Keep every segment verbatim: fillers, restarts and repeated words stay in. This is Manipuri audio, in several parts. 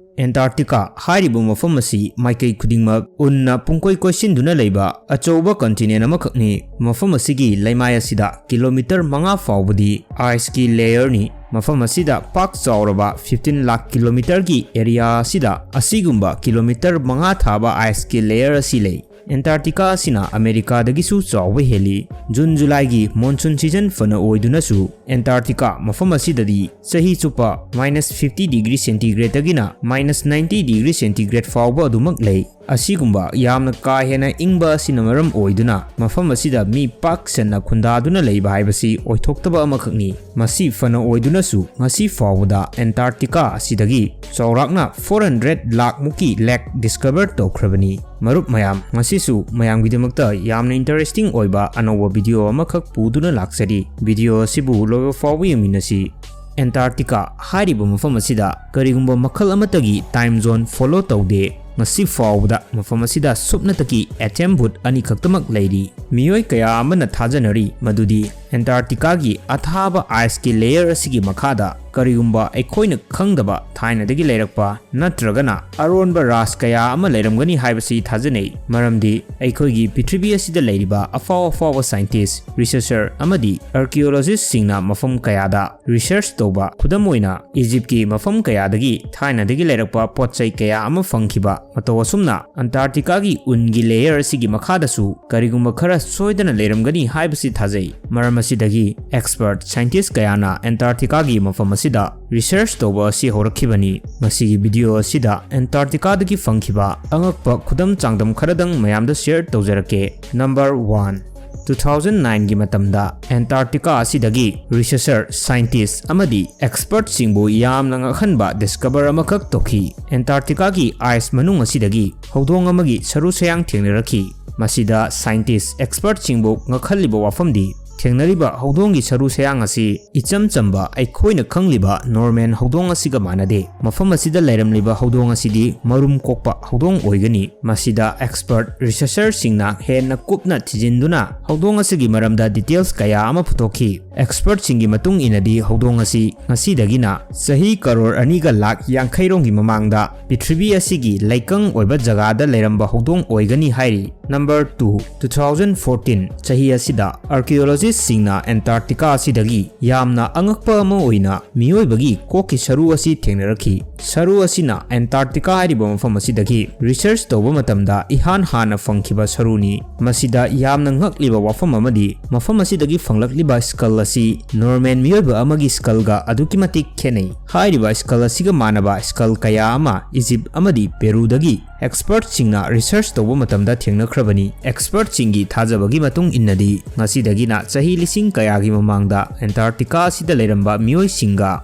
ꯑꯦꯟꯇꯥꯔꯛꯇꯤꯀꯥ ꯍꯥꯏꯔꯤꯕ ꯃꯐꯝ ꯑꯁꯤ ꯃꯥꯏꯀꯩ ꯈꯨꯗꯤꯡꯃꯛ ꯎꯟꯅ ꯄꯨꯡꯀꯣꯏ ꯀꯣꯏꯁꯤꯟꯗꯨꯅ ꯂꯩꯕ ꯑꯆꯧꯕ continent ꯑꯃꯈꯛꯅꯤ꯫ ꯃꯐꯝ ꯑꯁꯤꯒꯤ ꯂꯩꯃꯥꯏ ꯑꯁꯤꯗ ꯀꯤꯂꯣꯃꯤꯇꯔ ꯃꯉꯥ ꯐꯥꯎꯕꯗꯤ ice ꯀꯤ layer ꯅꯤ꯫ ꯃꯐꯝ ꯑꯁꯤꯗ ꯄꯥꯛ ꯆꯥꯎꯔꯕ fifteen ꯂꯥꯈ ꯀꯤꯂꯣꯃꯤꯇꯔꯒꯤ area ꯑꯁꯤꯗ ꯑꯁꯤꯒꯨꯝꯕ ꯀꯤꯂꯣꯃꯤꯇꯔ ꯃꯉꯥ ꯊꯥꯕ ice ꯀꯤ layer ꯑꯁꯤ ꯂꯩ꯫ ꯑꯦꯟꯇꯥꯔꯛꯇꯤꯀꯥ ꯑꯁꯤꯅ ꯑꯃꯦꯔꯤꯀꯥꯗꯒꯤꯁꯨ ꯆꯥꯎꯕ ꯍꯦꯜꯂꯤ꯫ ꯖꯨꯟ ꯖꯨꯂꯥꯏꯒꯤ monsoon season ꯐꯅ ꯑꯣꯏꯗꯨꯅꯁꯨ ꯑꯦꯟꯇꯥꯔꯛꯇꯤꯀꯥ ꯃꯐꯝ ꯑꯁꯤꯗꯗꯤ ꯆꯍꯤ ꯆꯨꯞꯄ minus fifty degree centigrade ꯗꯒꯤꯅ minus ninety degree centigrade ꯐꯥꯎꯕ ꯑꯗꯨꯃꯛ ꯂꯩ꯫ ꯑꯁꯤꯒꯨꯝꯕ ꯌꯥꯝꯅ ꯀꯥ ꯍꯦꯟꯅ ꯏꯪꯕ ꯑꯁꯤꯅ ꯃꯔꯝ ꯑꯣꯏꯗꯨꯅ ꯃꯐꯝ ꯑꯁꯤꯗ ꯃꯤ ꯄꯥꯛ ꯁꯟꯅ ꯈꯨꯟꯗꯥꯗꯨꯅ ꯂꯩꯕ ꯍꯥꯏꯕꯁꯤ ꯑꯣꯏꯊꯣꯛꯇꯕ ꯑꯃꯈꯛꯅꯤ꯫ ꯃꯁꯤ ꯐꯅ ꯑꯣꯏꯗꯨꯅꯁꯨ ꯉꯁꯤ ꯐꯥꯎꯕꯗ ꯑꯦꯟꯇꯥꯔꯛꯇꯤꯀꯥ ꯑꯁꯤꯗꯒꯤ ꯆꯥꯎꯔꯥꯛꯅ four hundred ꯂꯥꯈ ꯃꯨꯛꯀꯤ lake discover ꯇꯧꯈ꯭ꯔꯕꯅꯤ꯫ ꯃꯔꯨꯞ ꯃꯌꯥꯝ, ꯉꯁꯤꯁꯨ ꯃꯌꯥꯝꯒꯤꯗꯃꯛꯇ ꯌꯥꯝꯅ interesting ꯑꯣꯏꯕ ꯑꯅꯧꯕ video ꯑꯃꯈꯛ ꯄꯨꯗꯨꯅ ꯂꯥꯛꯆꯔꯤ꯫ Video ꯑꯁꯤꯕꯨ ꯂꯣꯏꯕ ꯐꯥꯎꯕ ꯌꯦꯡꯃꯤꯟꯅꯁꯤ꯫ ꯑꯦꯟꯇꯥꯔꯛꯇꯤꯀꯥ ꯍꯥꯏꯔꯤꯕ ꯃꯐꯝ ꯑꯁꯤꯗ ꯀꯔꯤꯒꯨꯝꯕ ꯃꯈꯜ ꯑꯃꯠꯇꯒꯤ time zone follow ꯇꯧꯗꯦ꯫ ꯉꯁꯤ ꯐꯥꯎꯕꯗ ꯃꯐꯝ ꯑꯁꯤꯗ ꯁꯨꯞꯅꯇꯒꯤ atom boot ꯑꯅꯤꯈꯛꯇꯃꯛ ꯂꯩꯔꯤ꯫ ꯃꯤꯑꯣꯏ ꯀꯌꯥ ꯑꯃꯅ ꯊꯥꯖꯅꯔꯤ ꯃꯗꯨꯗꯤ ꯑꯦꯟꯇꯥꯔꯛꯇꯤꯀꯥꯒꯤ ꯑꯊꯥꯕ ice ꯀꯤ layer ꯑꯁꯤꯒꯤ ꯃꯈꯥꯗ ꯀꯔꯤꯒꯨꯝꯕ ꯑꯩꯈꯣꯏꯅ ꯈꯪꯗꯕ ꯊꯥꯏꯅꯗꯒꯤ ꯂꯩꯔꯛꯄ ꯅꯠꯇ꯭ꯔꯒꯅ ꯑꯔꯣꯟꯕ ꯔꯥꯖ ꯀꯌꯥ ꯑꯃ ꯂꯩꯔꯝꯒꯅꯤ ꯍꯥꯏꯕꯁꯤ ꯊꯥꯖꯅꯩ, ꯃꯔꯝꯗꯤ ꯑꯩꯈꯣꯏꯒꯤ ꯄ꯭ꯔꯤꯊꯤꯕꯤ ꯑꯁꯤꯗ ꯂꯩꯔꯤꯕ ꯑꯐꯥꯎ ꯑꯐꯥꯎꯕ scientist, researcher ꯑꯃꯗꯤ archaeologist ꯁꯤꯡꯅ ꯃꯐꯝ ꯀꯌꯥꯗ research ꯇꯧꯕ, ꯈꯨꯗꯝ ꯑꯣꯏꯅ ꯏꯖꯤꯞꯀꯤ ꯃꯐꯝ ꯀꯌꯥꯗꯒꯤ ꯊꯥꯏꯅꯗꯒꯤ ꯂꯩꯔꯛꯄ ꯄꯣꯠ ꯆꯩ ꯀꯌꯥ ꯑꯃ ꯐꯪꯈꯤꯕ ꯃꯇꯧ ꯑꯁꯨꯝꯅ ꯑꯦꯟꯇꯥꯔꯛꯇꯤꯀꯥꯒꯤ ꯎꯟꯒꯤ layer ꯑꯁꯤꯒꯤ ꯃꯈꯥꯗꯁꯨ ꯀꯔꯤꯒꯨꯝꯕ ꯈꯔ ꯁꯣꯏꯗꯅ ꯂꯩꯔꯝꯒꯅꯤ ꯍꯥꯏꯕꯁꯤ ꯊꯥꯖꯩ꯫ ꯃꯔꯝ ꯑꯁꯤꯗꯒꯤ expert scientist ꯀꯌꯥꯅ ꯑꯦꯟꯇꯥꯔꯛꯇꯤꯀꯥꯒꯤ ꯃꯐꯝ ꯑꯁꯤꯗ research ꯇꯧꯕ ꯑꯁꯤ ꯍꯧꯔꯛꯈꯤꯕꯅꯤ꯫ ꯉꯁꯤꯒꯤ video ꯑꯁꯤꯗ ꯑꯦꯟꯇꯥꯔꯛꯇꯤꯀꯥꯗꯒꯤ ꯐꯪꯈꯤꯕ ꯑꯉꯛꯄ ꯈꯨꯗꯝ ꯆꯥꯡꯗꯝ ꯈꯔꯗꯪ ꯃꯌꯥꯝꯗ share ꯇꯧꯖꯔꯛꯀꯦ꯫ Number one, two thousand nine ꯒꯤ ꯃꯇꯝꯗ ꯑꯦꯟꯇꯥꯔꯛꯇꯤꯀꯥ ꯑꯁꯤꯗꯒꯤ researcher, scientist ꯑꯃꯗꯤ expert ꯁꯤꯡꯕꯨ ꯌꯥꯝꯅ ꯉꯛꯍꯟꯕ discover ꯑꯃꯈꯛ ꯇꯧꯈꯤ꯫ ꯑꯦꯟꯇꯥꯔꯛꯇꯤꯀꯥꯒꯤ ice ꯃꯅꯨꯡ ꯑꯁꯤꯗꯒꯤ ꯍꯧꯗꯣꯡ ꯑꯃꯒꯤ ꯁꯔꯨ ꯁꯌꯥꯡ ꯊꯦꯡꯅꯔꯛꯈꯤ꯫ ꯃꯁꯤꯗ scientist, expert ꯁꯤꯡꯕꯨ ꯉꯛꯍꯜꯂꯤꯕ ꯋꯥꯐꯝꯗꯤ ꯊꯦꯡꯅꯔꯤꯕ ꯍꯧꯗꯣꯡꯒꯤ ꯁꯔꯨ ꯁꯌꯥꯡ ꯑꯁꯤ ꯏꯆꯝ ꯆꯝꯕ ꯑꯩꯈꯣꯏꯅ ꯈꯪꯂꯤꯕ ꯅꯣꯔꯃꯦꯟ ꯍꯧꯗꯣꯡ ꯑꯁꯤꯒ ꯃꯥꯟꯅꯗꯦ꯫ ꯃꯐꯝ ꯑꯁꯤꯗ ꯂꯩꯔꯝꯂꯤꯕ ꯍꯧꯗꯣꯡ ꯑꯁꯤꯗꯤ ꯃꯔꯨꯝ ꯀꯣꯛꯄ ꯍꯧꯗꯣꯡ ꯑꯣꯏꯒꯅꯤ꯫ ꯃꯁꯤꯗ ꯑꯦꯛꯁꯄꯔꯠ ꯔꯤꯁꯔꯆꯔꯁꯤꯡꯅ ꯍꯦꯟꯅ ꯀꯨꯞꯅ ꯊꯤꯖꯤꯟꯗꯨꯅ ꯍꯧꯗꯣꯡ ꯑꯁꯤꯒꯤ ꯃꯔꯝꯗ ꯗꯤꯇꯦꯜꯁ ꯀꯌꯥ ꯑꯃ ꯄꯨꯊꯣꯛꯈꯤ꯫ ꯑꯦꯛꯁꯄꯔꯠꯁꯤꯡꯒꯤ ꯃꯇꯨꯡ ꯏꯟꯅꯗꯤ ꯍꯧꯗꯣꯡ ꯑꯁꯤ ꯉꯁꯤꯗꯒꯤꯅ ꯆꯍꯤ ꯀꯔꯣꯔ ꯑꯅꯤꯒ ꯂꯥꯛ ꯌꯥꯡꯈꯩꯔꯣꯝꯒꯤ ꯃꯃꯥꯡꯗ ꯄ꯭ꯔꯤꯊꯤꯕꯤ ꯑꯁꯤꯒꯤ ꯂꯩꯀꯪ ꯑꯣꯏꯕ ꯖꯒꯥꯗ ꯂꯩꯔꯝꯕ ꯍꯧꯗꯣꯡ ꯑꯣꯏꯒꯅꯤ ꯍꯥꯏꯔꯤ꯫ Number two, two thousand fourteen ꯆꯍꯤ ꯑꯁꯤꯗ ꯑꯥꯔꯀꯤꯑꯣꯂꯣꯖꯤꯁꯁꯤꯡꯅ ꯑꯦꯟꯇꯥꯔꯛꯇꯤꯀꯥ ꯑꯁꯤꯗꯒꯤ ꯌꯥꯝꯅ ꯑꯉꯛꯄ ꯑꯃ ꯑꯣꯏꯅ ꯃꯤꯑꯣꯏꯕꯒꯤ ꯀꯣꯛꯀꯤ ꯁꯔꯨ ꯑꯁꯤ ꯊꯦꯡꯅꯔꯛꯈꯤ꯫ ꯁꯔꯨ ꯑꯁꯤꯅ ꯑꯦꯟꯇꯥꯔꯛꯇꯤꯀꯥ ꯍꯥꯏꯔꯤꯕ ꯃꯐꯝ ꯑꯁꯤꯗꯒꯤ ꯔꯤꯁꯔꯆ ꯇꯧꯕ ꯃꯇꯝꯗ ꯏꯍꯥꯟ ꯍꯥꯟꯅ ꯐꯪꯈꯤꯕ ꯁꯔꯨꯅꯤ꯫ ꯃꯁꯤꯗ ꯌꯥꯝꯅ ꯉꯛꯂꯤꯕ ꯋꯥꯐꯝ ꯑꯃꯗꯤ ꯃꯐꯝ ꯑꯁꯤꯗꯒꯤ ꯐꯪꯂꯛꯂꯤꯕ ꯁ꯭ꯀꯜ ꯑꯁꯤ ꯅꯣꯔꯃꯦꯟ ꯃꯤꯑꯣꯏꯕ ꯑꯃꯒꯤ ꯁ꯭ꯀꯜꯒ ꯑꯗꯨꯛꯀꯤ ꯃꯇꯤꯛ ꯈꯦꯠꯅꯩ꯫ ꯍꯥꯏꯔꯤꯕ ꯁ꯭ꯀꯜ ꯑꯁꯤꯒ ꯃꯥꯟꯅꯕ ꯁ꯭ꯀꯜ ꯀꯌꯥ ꯑꯃ ꯏꯖꯤꯞ ꯑꯃꯗꯤ ꯄꯦꯔꯨꯗꯒꯤ ꯑꯦꯛꯁꯄꯔꯠꯁꯤꯡꯅ ꯔꯤꯁꯔꯆ ꯇꯧꯕ ꯃꯇꯝꯗ ꯊꯦꯡꯅꯈ꯭ꯔꯕꯅꯤ꯫ ꯑꯦꯛꯁꯄꯔꯠꯁꯤꯡꯒꯤ ꯊꯥꯖꯕꯒꯤ ꯃꯇꯨꯡ ꯏꯟꯅꯗꯤ ꯉꯁꯤꯗꯒꯤꯅ ꯆꯍꯤ ꯂꯤꯁꯤꯡ ꯀꯌꯥꯒꯤ ꯃꯃꯥꯡꯗ ꯑꯦꯟꯇꯥꯔꯛꯇꯤꯀꯥ ꯑꯁꯤꯗ ꯂꯩꯔꯝꯕ ꯃꯤꯑꯣꯏꯁꯤꯡꯒ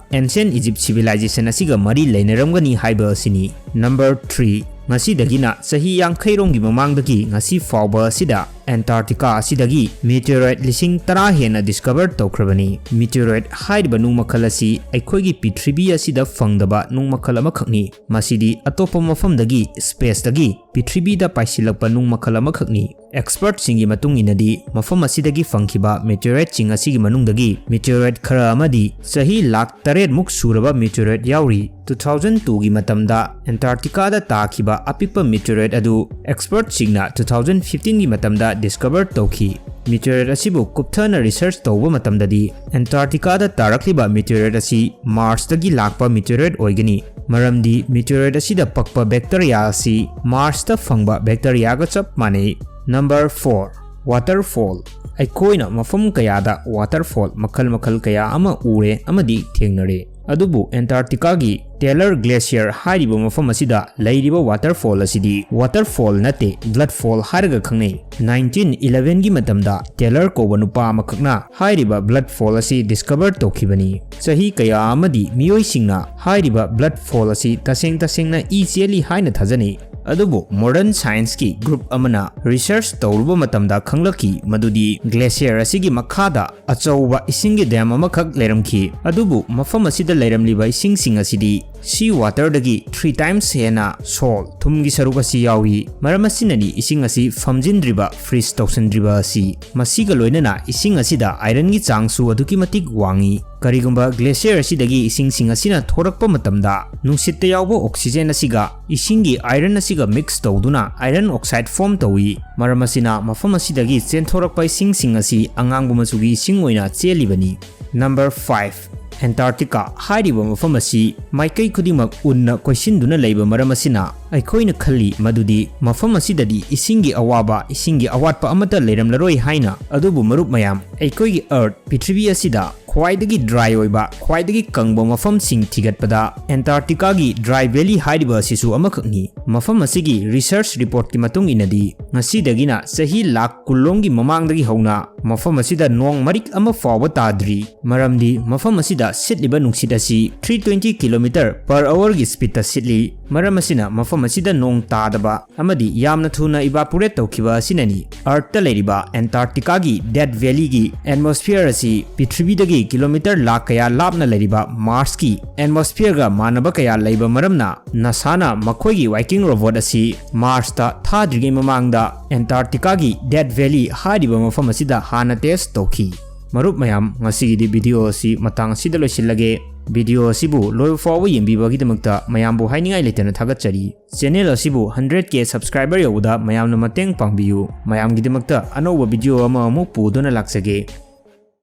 ꯑꯦꯟꯁꯤꯌꯟ ꯏꯖꯤꯞ ꯁꯤꯚꯤꯂꯥꯏꯖꯦꯁꯟ ꯑꯁꯤꯒ ꯃꯔꯤ ꯂꯩꯅꯔꯝꯒꯅꯤ ꯍꯥꯏꯕ ꯑꯁꯤꯅꯤ꯫ ꯅꯝꯕꯔ ꯊ꯭ꯔꯤ, ꯉꯁꯤꯗꯒꯤꯅ ꯆꯍꯤ ꯌꯥꯡꯈꯩꯔꯣꯝꯒꯤ ꯃꯃꯥꯡꯗꯒꯤ ꯉꯁꯤ ꯐꯥꯎꯕ ꯑꯁꯤꯗ ꯑꯦꯟꯇꯥꯔꯛꯇꯤꯀꯥ ꯑꯁꯤꯗꯒꯤ ꯃꯤꯇꯤꯑꯣꯔꯥꯏꯠ ꯂꯤꯁꯤꯡ ꯇꯔꯥ ꯍꯦꯟꯅ ꯗꯤꯁꯀꯚꯔ ꯇꯧꯈ꯭ꯔꯕꯅꯤ꯫ ꯃꯤꯇꯤꯑꯣꯔꯥꯏꯠ ꯍꯥꯏꯔꯤꯕ ꯅꯨꯡ ꯃꯈꯜ ꯑꯁꯤ ꯑꯩꯈꯣꯏꯒꯤ ꯄ꯭ꯔꯤꯊꯤꯕꯤ ꯑꯁꯤꯗ ꯐꯪꯗꯕ ꯅꯨꯡ ꯃꯈꯜ ꯑꯃꯈꯛꯅꯤ꯫ ꯃꯁꯤꯗꯤ ꯑꯇꯣꯞꯄ ꯃꯐꯝꯗꯒꯤ, ꯁ꯭ꯄꯦꯁꯇꯒꯤ, ꯄ꯭ꯔꯤꯊꯤꯕꯤꯗ ꯄꯥꯏꯁꯤꯜꯂꯛꯄ ꯅꯨꯡ ꯃꯈꯜ ꯑꯃꯈꯛꯅꯤ꯫ ꯑꯦꯛꯁꯄꯔꯠꯁꯤꯡꯒꯤ ꯃꯇꯨꯡ ꯏꯟꯅꯗꯤ ꯃꯐꯝ ꯑꯁꯤꯗꯒꯤ ꯐꯪꯈꯤꯕ ꯃꯤꯇꯤꯑꯣꯔꯥꯏꯠꯁꯤꯡ ꯑꯁꯤꯒꯤ ꯃꯅꯨꯡꯗꯒꯤ ꯃꯤꯇꯤꯑꯣꯔꯥꯏꯠ ꯈꯔ ꯑꯃꯗꯤ ꯆꯍꯤ ꯂꯥꯛ ꯇꯔꯦꯠꯃꯨꯛ ꯁꯨꯔꯕ ꯃꯤꯇꯤꯑꯣꯔꯥꯏꯠ ꯌꯥꯎꯔꯤ꯫ ꯇꯨ ꯊꯥꯎꯖꯟ ꯇꯨꯒꯤ ꯃꯇꯝꯗ ꯑꯦꯟꯇꯥꯔꯛꯇꯤꯀꯥꯗ ꯇꯥꯈꯤꯕ ꯑꯄꯤꯛꯄ ꯃꯤꯇꯤꯑꯣꯔꯥꯏꯠ ꯑꯗꯨ ꯑꯦꯛꯁꯄꯔꯠꯁꯤꯡꯅ ꯇꯨ ꯊꯥꯎꯖꯟ ꯐꯤꯐꯇꯤꯟꯒꯤ ꯃꯇꯝꯗ ꯗꯤꯁꯀꯚꯔ ꯇꯧꯈꯤ꯫ ꯃꯤꯇꯤꯑꯣꯔꯥꯏꯠ ꯑꯁꯤꯕꯨ ꯀꯨꯞꯊꯅ ꯔꯤꯁꯔꯆ ꯇꯧꯕ ꯃꯇꯝꯗꯗꯤ ꯑꯦꯟꯇꯥꯔꯛꯇꯤꯀꯥꯗ ꯇꯥꯔꯛꯂꯤꯕ ꯃꯤꯇꯤꯑꯣꯔꯥꯏꯠ ꯑꯁꯤ ꯃꯥꯔꯁꯇꯒꯤ ꯂꯥꯛꯄ ꯃꯤꯇꯤꯑꯣꯔꯥꯏꯠ ꯑꯣꯏꯒꯅꯤ꯫ ꯃꯔꯝꯗꯤ ꯃꯤꯇꯤꯑꯣꯔꯥꯏꯠ ꯑꯁꯤꯗ ꯄꯛꯄ ꯕꯦꯛꯇꯔꯤꯌꯥ ꯑꯁꯤ ꯃꯥꯔꯁꯇ ꯐꯪꯕ ꯕꯦꯛꯇꯔꯤꯌꯥꯒ ꯆꯞ ꯃꯥꯟꯅꯩ꯫ Number four, waterfall. ꯑꯩꯈꯣꯏꯅ ꯃꯐꯝ ꯀꯌꯥꯗ ꯋꯥꯇꯔꯐꯣꯜ ꯃꯈꯜ ꯃꯈꯜ ꯀꯌꯥ ꯑꯃ ꯎꯔꯦ ꯑꯃꯗꯤ ꯊꯦꯡꯅꯔꯦ, ꯑꯗꯨꯕꯨ ꯑꯦꯟꯇꯥꯔꯛꯇꯤꯀꯥꯒꯤ Taylor Glacier ꯍꯥꯏꯔꯤꯕ ꯃꯐꯝ ꯑꯁꯤꯗ ꯂꯩꯔꯤꯕ waterfall ꯑꯁꯤꯗꯤ waterfall ꯅꯠꯇꯦ, blood fall ꯍꯥꯏꯔꯒ ꯈꯪꯅꯩ꯫ Nineteen eleven ꯒꯤ ꯃꯇꯝꯗ Taylor ꯀꯧꯕ ꯅꯨꯄꯥ ꯑꯃꯈꯛꯅ ꯍꯥꯏꯔꯤꯕ blood fall ꯑꯁꯤ discover ꯇꯧꯈꯤꯕꯅꯤ꯫ ꯆꯍꯤ ꯀꯌꯥ ꯑꯃꯗꯤ ꯃꯤꯑꯣꯏꯁꯤꯡꯅ ꯍꯥꯏꯔꯤꯕ blood fall ꯑꯁꯤ ꯇꯁꯦꯡ ꯇꯁꯦꯡꯅ ꯏ ꯆꯦꯜꯂꯤ ꯍꯥꯏꯅ ꯊꯥꯖꯅꯩ꯫ ꯑꯗꯨꯕꯨ modern science ꯀꯤ group ꯑꯃꯅ research ꯇꯧꯔꯨꯕ ꯃꯇꯝꯗ ꯈꯪꯂꯛꯈꯤ ꯃꯗꯨꯗꯤ glacier ꯑꯁꯤꯒꯤ ꯃꯈꯥꯗ ꯑꯆꯧꯕ ꯏꯁꯤꯡꯒꯤ dam ꯑꯃꯈꯛ ꯂꯩꯔꯝꯈꯤ꯫ ꯑꯗꯨꯕꯨ ꯃꯐꯝ ꯑꯁꯤꯗ ꯂꯩꯔꯝꯂꯤꯕ ꯏꯁꯤꯡꯁꯤꯡ ꯑꯁꯤꯗꯤ sea water ꯗꯒꯤ three times ꯍꯦꯟꯅ salt, ꯊꯨꯝꯒꯤ ꯁꯔꯨꯛ ꯑꯁꯤ ꯌꯥꯎꯏ꯫ ꯃꯔꯝ ꯑꯁꯤꯅꯅꯤ ꯏꯁꯤꯡ ꯑꯁꯤ ꯐꯝꯖꯤꯟꯗ꯭ꯔꯤꯕ, freeze ꯇꯧꯁꯤꯟꯗ꯭ꯔꯤꯕ ꯑꯁꯤ꯫ ꯃꯁꯤꯒ ꯂꯣꯏꯅꯅ ꯏꯁꯤꯡ ꯑꯁꯤꯗ iron ꯒꯤ ꯆꯥꯡꯁꯨ ꯑꯗꯨꯛꯀꯤ ꯃꯇꯤꯛ ꯋꯥꯡꯏ꯫ ꯀꯔꯤꯒꯨꯝꯕ glacier ꯑꯁꯤꯗꯒꯤ ꯏꯁꯤꯡꯁꯤꯡ ꯑꯁꯤꯅ ꯊꯣꯔꯛꯄ ꯃꯇꯝꯗ, ꯅꯨꯡꯁꯤꯠꯇ ꯌꯥꯎꯕ oxygen ꯑꯁꯤꯒ ꯏꯁꯤꯡꯒꯤ iron ꯑꯁꯤꯒ mix ꯇꯧꯗꯨꯅ iron oxide form ꯇꯧꯏ꯫ ꯃꯔꯝ ꯑꯁꯤꯅ ꯃꯐꯝ ꯑꯁꯤꯗꯒꯤ ꯆꯦꯟꯊꯣꯔꯛꯄ ꯏꯁꯤꯡꯁꯤꯡ ꯑꯁꯤ ꯑꯉꯥꯡꯕ ꯃꯆꯨꯒꯤ ꯏꯁꯤꯡ ꯑꯣꯏꯅ ꯆꯦꯜꯂꯤꯕꯅꯤ꯫ Number five, Antarctica ꯍꯥꯏꯔꯤꯕ ꯃꯐꯝ ꯑꯁꯤ ꯃꯥꯏꯀꯩ ꯈꯨꯗꯤꯡꯃꯛ ꯎꯟꯅ ꯀꯣꯏꯁꯤꯟꯗꯨꯅ ꯂꯩꯕ ꯃꯔꯝ ꯑꯁꯤꯅ, ꯑꯩꯈꯣꯏꯅ ꯈꯜꯂꯤ ꯃꯗꯨꯗꯤ ꯃꯐꯝ ꯑꯁꯤꯗꯗꯤ ꯏꯁꯤꯡꯒꯤ ꯑꯋꯥꯕ, ꯏꯁꯤꯡꯒꯤ ꯑꯋꯥꯠꯄ ꯑꯃꯠꯇ ꯂꯩꯔꯝꯂꯔꯣꯏ ꯍꯥꯏꯅ꯫ ꯑꯗꯨꯕꯨ ꯃꯔꯨꯞ ꯃꯌꯥꯝ, ꯑꯩꯈꯣꯏꯒꯤ Earth, ꯄ꯭ꯔꯤꯊꯤꯕꯤ ꯑꯁꯤꯗ ꯈ꯭ꯋꯥꯏꯗꯒꯤ dry ꯑꯣꯏꯕ, ꯈ꯭ꯋꯥꯏꯗꯒꯤ ꯀꯪꯕ ꯃꯐꯝꯁꯤꯡ ꯊꯤꯒꯠꯄꯗ Antarctica ꯒꯤ Dry Valley ꯍꯥꯏꯔꯤꯕ ꯑꯁꯤꯁꯨ ꯑꯃꯈꯛꯅꯤ꯫ ꯃꯐꯝ ꯑꯁꯤꯒꯤ research report ꯀꯤ ꯃꯇꯨꯡ ꯏꯟꯅꯗꯤ, ꯉꯁꯤꯗꯒꯤꯅ ꯆꯍꯤ ꯂꯥꯈ ꯀꯨꯟ ꯂꯣꯝꯒꯤ ꯃꯃꯥꯡꯗꯒꯤ ꯍꯧꯅ ꯃꯐꯝ ꯑꯁꯤꯗ ꯅꯣꯡ ꯃꯔꯤꯛ ꯑꯃ ꯐꯥꯎꯕ ꯇꯥꯗ꯭ꯔꯤ꯫ ꯃꯔꯝꯗꯤ ꯃꯐꯝ ꯑꯁꯤꯗ ꯁꯤꯠꯂꯤꯕ ꯅꯨꯡꯁꯤꯠ ꯑꯁꯤ three twenty kilometer per hour ꯒꯤ speed ꯇ ꯁꯤꯠꯂꯤ꯫ ꯃꯔꯝ ꯑꯁꯤꯅ ꯃꯐꯝ ꯑꯁꯤꯗ ꯅꯣꯡ ꯇꯥꯗꯕ ꯑꯃꯗꯤ ꯌꯥꯝꯅ ꯊꯨꯅ evaporate ꯇꯧꯈꯤꯕ ꯑꯁꯤꯅꯅꯤ꯫ Earth ꯇ ꯂꯩꯔꯤꯕ Antarctica ꯒꯤ Death Valley ꯒꯤ atmosphere ꯑꯁꯤ ꯄ꯭ꯔꯤꯊꯤꯕꯤꯗꯒꯤ kilometer ꯂꯥꯈ ꯀꯌꯥ ꯂꯥꯞꯅ ꯂꯩꯔꯤꯕ Mars ꯀꯤ atmosphere ꯒ ꯃꯥꯟꯅꯕ ꯀꯌꯥ ꯂꯩꯕ ꯃꯔꯝꯅ, NASA ꯅ ꯃꯈꯣꯏꯒꯤ Viking robot ꯑꯁꯤ Mars ꯇ ꯊꯥꯗ꯭ꯔꯤꯉꯩ ꯃꯃꯥꯡꯗ Antarctica ꯒꯤ Death Valley ꯍꯥꯏꯔꯤꯕ ꯃꯐꯝ ꯑꯁꯤꯗ ꯍꯥꯟꯅ test ꯇꯧꯈꯤ꯫ ꯃꯔꯨꯞ ꯃꯌꯥꯝ, ꯉꯁꯤꯒꯤꯗꯤ video ꯑꯁꯤ ꯃꯇꯥꯡ ꯑꯁꯤꯗ ꯂꯣꯏꯁꯤꯜꯂꯒꯦ꯫ Video ꯑꯁꯤꯕꯨ ꯂꯣꯏꯕ ꯐꯥꯎꯕ ꯌꯦꯡꯕꯤꯕꯒꯤꯗꯃꯛꯇ ꯃꯌꯥꯝꯕꯨ ꯍꯥꯏꯅꯤꯡꯉꯥꯏ ꯂꯩꯇꯅ ꯊꯥꯒꯠꯆꯔꯤ꯫ Channel ꯑꯁꯤꯕꯨ hundred K subscriber ꯌꯧꯕꯗ ꯃꯌꯥꯝꯅ ꯃꯇꯦꯡ ꯄꯥꯡꯕꯤꯌꯨ꯫ ꯃꯌꯥꯝꯒꯤꯗꯃꯛꯇ ꯑꯅꯧꯕ video ꯑꯃ ꯑꯃꯨꯛ ꯄꯨꯗꯨꯅ ꯂꯥꯛꯆꯒꯦ꯫